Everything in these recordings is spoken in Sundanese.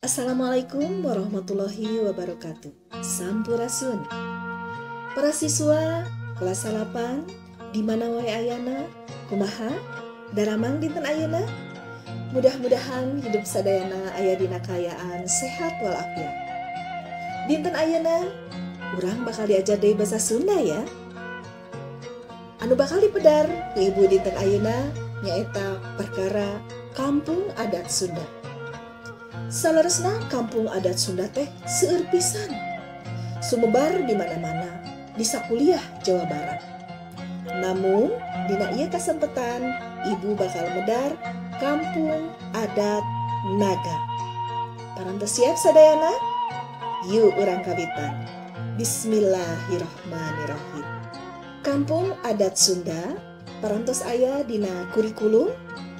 Assalamualaikum warahmatullahi wabarakatuh. Sampurasun. Para siswa kelas 8 di mana wae ayana, kumaha daramang dinten ayeuna? Mudah-mudahan hidup sadayana aya dina kaayaan sehat walafiat. Dinten ayeuna urang bakal diajar deui basa Sunda ya. Anu bakal dipedar ku ibu dinten ayeuna nyaeta perkara Kampung Adat Sunda. Saleresna Kampung Adat Sunda teh seueur pisan. Sumebar di mana-mana di sakuliah Jawa Barat. Namun dina ieu kasempetan ibu bakal medar Kampung Adat Naga. Parantos siap sadayana? Yuk urang kawitan. Bismillahirrahmanirrahim. Kampung Adat Sunda parantos aya dina kurikulum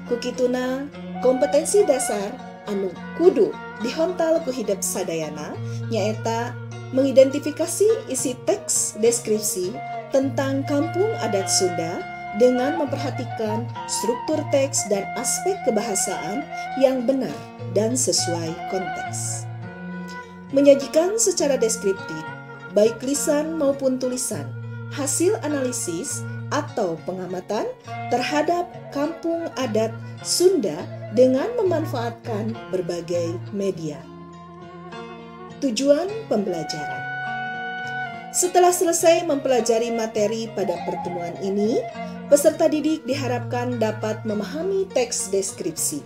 kukituna kompetensi dasar anu kudu dihontal ku hidep sadayana nyaeta mengidentifikasi isi teks deskripsi tentang Kampung Adat Sunda dengan memperhatikan struktur teks dan aspek kebahasaan yang benar dan sesuai konteks. Menyajikan secara deskriptif, baik lisan maupun tulisan, hasil analisis atau pengamatan terhadap Kampung Adat Sunda dengan memanfaatkan berbagai media. Tujuan pembelajaran. Setelah selesai mempelajari materi pada pertemuan ini, peserta didik diharapkan dapat memahami teks deskripsi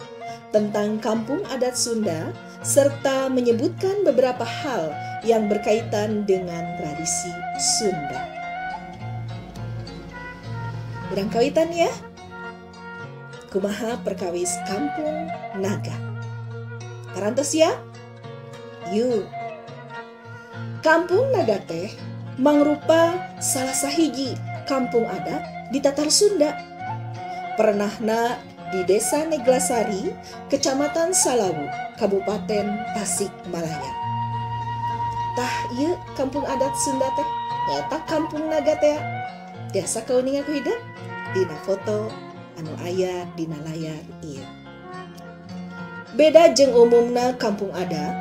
tentang Kampung Adat Sunda serta menyebutkan beberapa hal yang berkaitan dengan tradisi Sunda. Urang kawitan ya. Kumaha perkawis Kampung Naga. Parantos ya? Yuk. Kampung Naga teh mangrupa salah sahiji kampung adat di Tatar Sunda. Pernahna di Desa Neglasari, Kecamatan Salawu, Kabupaten Tasikmalaya. Tah ieu kampung adat Sunda teh nyaeta Kampung Naga teh. Tiasa kauninga ku hidep dina foto anu aya dina layar ieu. Beda jeung umumna kampung adat,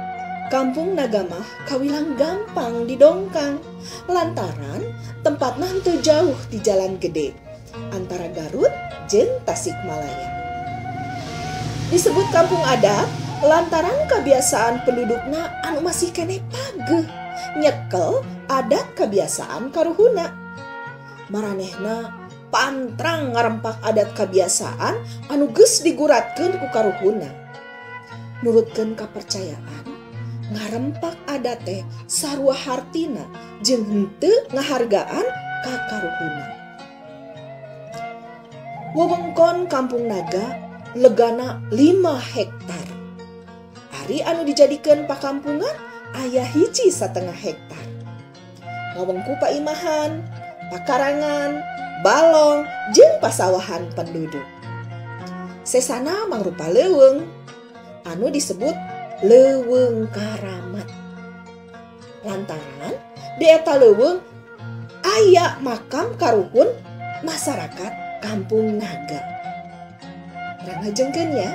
Kampung Naga mah kawilang gampang didongkang lantaran tempatna henteu jauh di jalan gede antara Garut jeung Tasikmalaya. Disebut kampung adat lantaran kebiasaan pendudukna anu masih keneh pageuh nyekel adat kebiasaan karuhuna. Maranehna pantrang ngarempak adat kebiasaan anu geus diguratkeun ku karuhuna. Nurutkeun kapercayaan, ngarempak adat teh sarua hartina jeung henteu ngahargaan ka karuhuna. Wewengkon Kampung Naga legana 5 hektar. Ari anu dijadikeun pakampungan aya 1,5 hektar. Ngawengku paimahan, pakarangan, balong, jeung pasawahan penduduk. Sesana mangrupa leuweung anu disebut Leuweung Karamat. Lantaran di eta leuweung aya makam karuhun masyarakat Kampung Naga. Urang ngajengkeun ya.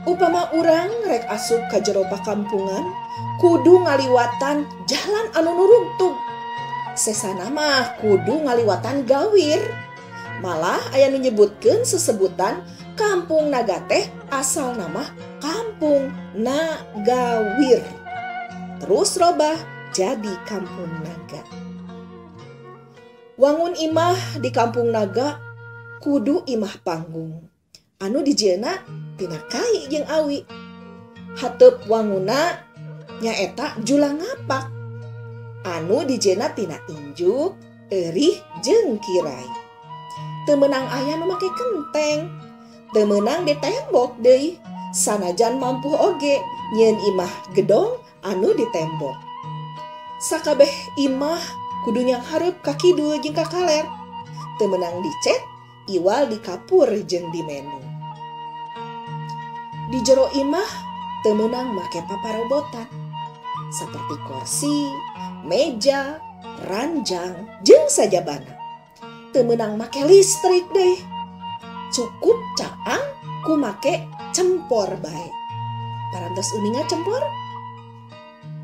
Upama urang rek asup ka jero pakampungan kudu ngaliwatan jalan anu nurungtug. Sesana mah kudu ngaliwatan gawir. Malah aya nu nyebutkeun sesebutan Kampung Naga teh asal nama Kampung Nagawir. Terus robah jadi Kampung Naga. Wangun imah di Kampung Naga kudu imah panggung. Anu dijieuna tina kai jeung awi. Hateup wanguna nyaeta julang ngapak. Anu dijieuna tina injuk, eurih jeung kirai. Teu meunang aya nu make kenteng. Teu meunang di tembok deui. Sanajan mampu oge nyieun imah gedong anu di tembok. Sakabeh imah kudu nyanghareup ka kidul jeung ka kaler. Teu meunang dicet, iwal dikapur jeung dimenu. Di jero imah teu meunang make paparobotan saperti kursi, meja, ranjang jeung sajabana. Teu meunang make listrik deui. Cukup caang ku make cempor bae. Parantos uninga cempor?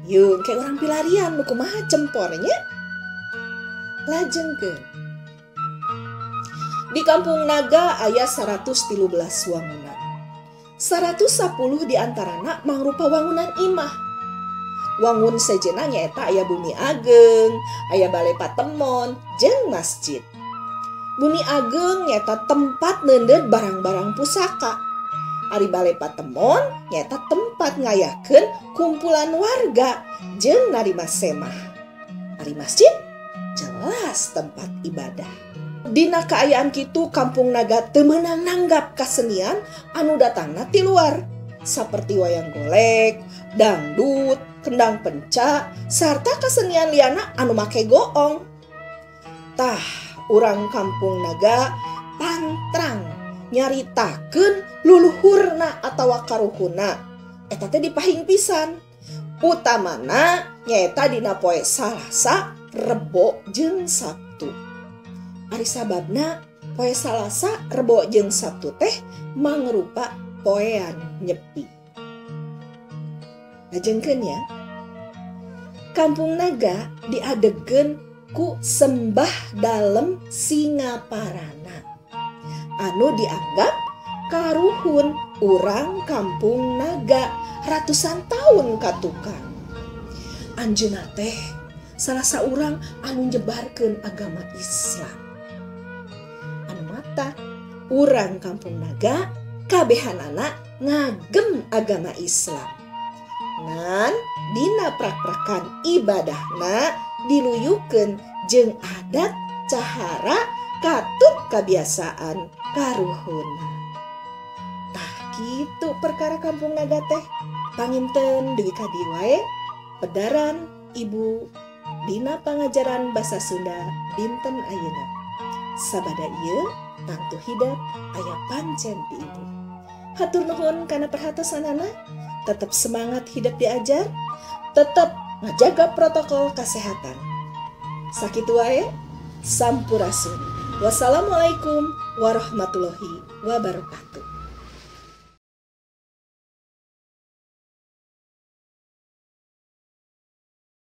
Yuk, kayak orang pilarian nu kumaha cempornya? Lajengkeun. Di Kampung Naga aya 113 wangunan. 110 diantarana mangrupa wangunan imah. Wangun sejenna nyaeta aya bumi ageng, aya bale patemon, jeung masjid. Bumi ageng nyaeta tempat neundeut barang-barang pusaka. Ari bale patemon nyaeta tempat ngayakeun kumpulan warga jeung narima semah. Ari masjid jelas tempat ibadah. Dina kaayaan kitu Kampung Naga teu meunang nanggap kasenian anu datangna ti luar saperti wayang golek, dangdut, kendang penca, sarta kasenian liana anu make goong. Tah, urang Kampung Naga pantrang nyaritakeun luluhurna atawa karuhuna. Eta teh dipahing pisan. Utamana nyaeta dina poe Salasa, Rebo jeung Sabtu. Ari sababna poe Salasa, Rebo jeung Sabtu teh mangrupa poean nyepi. Lajengkeun ya. Kampung Naga diadegkeun ku sembah dalem Singaparana anu dianggap karuhun urang Kampung Naga ratusan tahun katukang. Anjeunna teh salah saurang anu nyebarkeun agama Islam. Anu mata urang Kampung Naga kabehanana ngagem agama Islam. Ngan dina prak-prakan ibadahna diluyukeun jeung adat cahara katut kabiasaan karuhuna. Tah kitu perkara Kampung Naga teh. Panginten dugi ka dieu wae pedaran ibu dina pangajaran basa Sunda dinten ayeuna. Sabada ieu tangtu hidep aya pancen ti ibu. Hatur nuhun kana perhatosanana. Tetap semangat hidup diajar, tetap ngajaga protokol kesehatan. Sakitu wae, sampurasun. Wassalamualaikum warahmatullahi wabarakatuh.